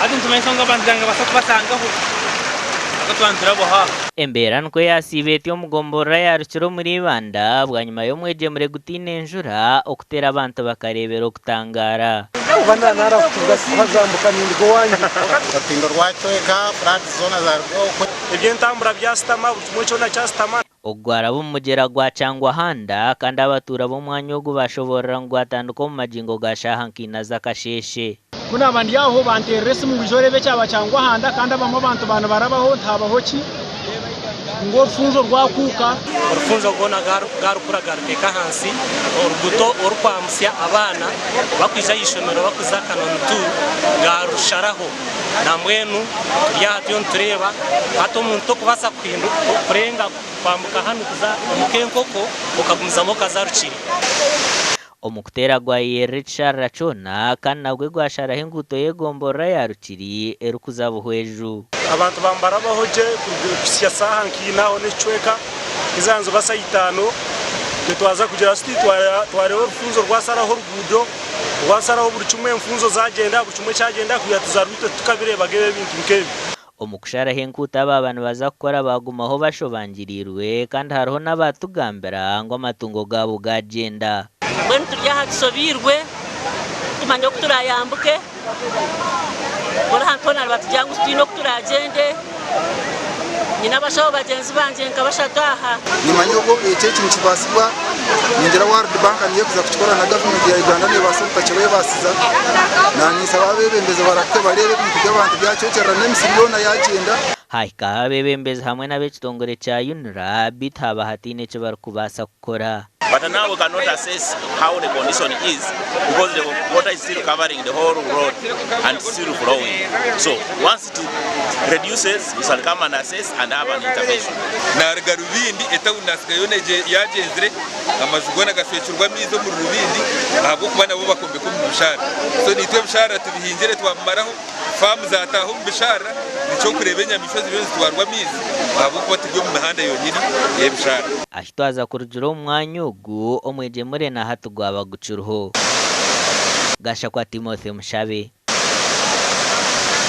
Hati nitumanyisa ngu abantu nibabaasa kubasangaho ahu twaba niturabaho aha. Embeera nikwo yaasiiba eti omu gomborora ya Rukiri omuri Ibanda bwanyima y'omwegyemure gutaine njura okuteera abantu bakareebera okutangaara. Ogu gwaraba omu mugyera gwa Kyangwahanda kandi abatuura b'omwanya ogu baashoboorora ngu gwatandika omu magingo ga shaaha nka ina z'akasheeshe. Ku naaba ndi aho banteerera esimu ngu ija oreebe ekyaba Kyangwahanda kandi abamwe abantu baaba nibarabaho nti habaho ki ngu orufunjo rwakuuka. Orufunjo rwona garukura garuteeka ahansi oruguto orukwamusya abaana bakwija aha ishomero bakuza Kanoni 2 garusharaho. Nambwenu turi aha turiyo nitureeba hati omuntu okubaasa kurenga kwambuka hanu kuza omu k'enkoko okagumizamu okaza Rukiri. Omu kuteera gwayeyerera ekisharara kyona kandi nabwe gwasharaho enguuto y'egomborora ya Rukiri erikuza Buhweju. Abantu bambarabaho gye kuhitsya saaha nka ina aho n'ekicweka ezaanzoba saaha itaano itwe twaza kugira tuti twareeba orufunzo rwasaraho oruguudo. Rwasaraho buri kimwe, enfunzo zagyenda, buri kimwe kyagyenda kwiha tuzarwa itwe titukabireebaga ebi ebintu nk'ebi. Omu kusharaho enkuuto abaaba nibaza kukora baagumaho bashobangiriirwe kandi hariho n'abaatugambira ngu amatungo gaabo gaagyenda. Mbwenu turi aha tushobeirwe titumanya oku turaayambuke, buri hantu hoona nibatugira ngu titwine oku turaagyende. Nyine abashaho bagyenzi bangye nka bashatu aha. Nimanya obu eki eki nikibaasibwa, ningira World Bank niyo ekuza kukikora na gavumenti ya Uganda nebaasa obutakibebaasiza. Naninsaba abebembezi barahuke bareebe ebintu by'abantu byacwekyerera n'emisiri yoona yagyenda. Haahikaho abeebembezi hamwe n'ab'ekitongore kya UNRA beitu haaba hataine eki barikubaasa kukora. But now we cannot assess how the condition is because the water is still covering the whole road and still flowing. So once it reduces, we shall come and assess and have an intervention. Naaruga Rubindi etawuni naasiga yoona yaagyenzire, amaju goona gashwekirwe amaizi omuri Rubindi ahabw'okuba nabo bakombeka omu bisharara. So naitwe ebisharara tubihingire twabimaraho. Faamu zaataaha omu bisharara, nikyo orikureeba enyamaishwa ziriyo nizitwarwa amaizi ahabw'okuba turi omu mihanda yonyini ey'ebisharara. Ahi twaza kurugira omu mwanya ogu, omwegyemure na hati gwaba gukiriho. Gashakwa Timothy Mushabe.